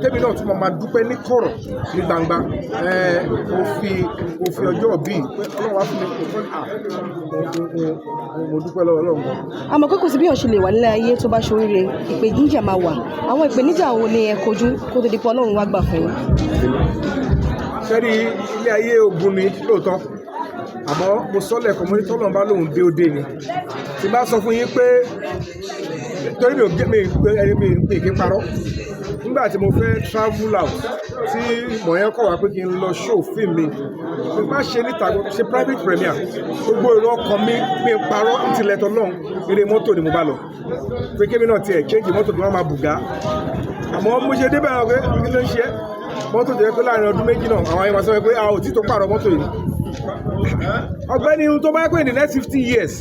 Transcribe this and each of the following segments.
Tẹ́mi náà tún máa dúpẹ́ ní kọ̀rọ̀ ní gbangba. Mo fi ọjọ́ bíi pé Ọlọ́run wá fún mi kò fún à mo dúpẹ́ lọ́wọ́ Ọlọ́run gan. A mọ̀ pé kò sí bí èèyàn ṣe lè wà nílé ayé tó bá ṣoríire, ìpèníjà máa wà. Àwọn ìpèníjà wo ni ẹ kojú kó tó di pé Ọlọ́run wá gbà fún yín? Sẹ́rí, ilé ayé ogun ni lóòótọ́, àmọ́ mo sọ lẹ́ẹ̀kan, mo ní tọ́lọ́run bá lóun dé, ó dé ni. Tí bá sọ fún yín pé torí mi ò gé mi ẹni mi kì í parọ́, nígbà tí mo fẹ́ travel out, tí mọ̀ yẹn kọ̀ wá pé kí n lọ show fíìmù mi, mo má ṣe níta, ṣe private premiere, gbogbo èrò ọkàn mi, mi parọ́ ní tilẹ̀ tọ́lọ́run, eré mọ́tò ni mo bá lọ, pé kébí náà tiẹ̀ change mọ́tò kí wọ́n máa bùgá. Àmọ́ mo ṣe débẹ̀ wọn pé kí ló ń ṣe mọ́tò tó yẹ pé láàrin ọdún 2 náà, àwọn ayé máa sọ pé a ò tí tó pààrọ̀ mọ́tò yìí. Ọ̀gbẹ́ni, ohun tó bá yẹ pé in the next 50 years,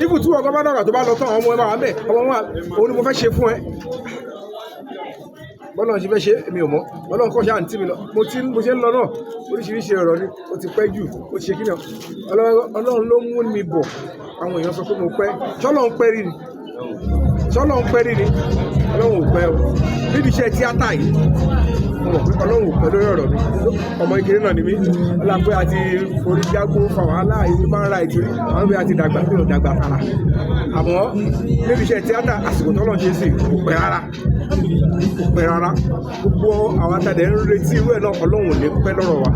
even tí ọkọ bá dàgbà tó bá lọ tán, àwọn ọmọ ẹ máa wà mẹ́, ọmọ wọn, òun ni mo fẹ́ ṣe fún ẹ. Bọ́lá ṣe fẹ́ ṣe, èmi ò mọ̀. Ọlọ́run kọ́ ṣáà ń tì mí lọ. Mo ṣe ń lọ náà, oríṣiríṣi ọ̀rọ̀ ni, ó ti pẹ́ jù, ó ti ṣe kíni. Ọlọ́run ló mú mi bọ̀. Àwọn èèyàn sọ pé mo pẹ́. Ṣọ́lọ́run pẹ́ rí ni? Ṣọ́lọ́run pẹ́ rí ni? Ọlọ́run ò pẹ́ o. Níbi iṣẹ́ tíátà yìí, mo mọ̀ pé Ọlọ́run ò pẹ́ lórí ọ̀rọ̀ mi. Ọmọ ìkéré náà ni mí, ọlá pé a ti forí jágbó fa wàhálà human right rí, àwọn bí a ti dàgbà, mi ò dàgbà tààrà. Àmọ́ níbi iṣẹ́ tíátà, àsìkò tọ́lọ́run ṣe sí kò pẹ́ rárá, kò pẹ́ rárá. Gbogbo àwọn atàdé ń retí irú ẹ̀ náà, Ọlọ́run ò ní pẹ́ lọ́rọ̀ wa.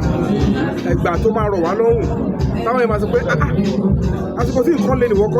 Ẹgbà tó máa rọ̀ wá lọ́rùn, táwọn yẹn máa sọ pé, "Ah, ah, àsìkò tí nǹkan lè nìwọ́ kọ́."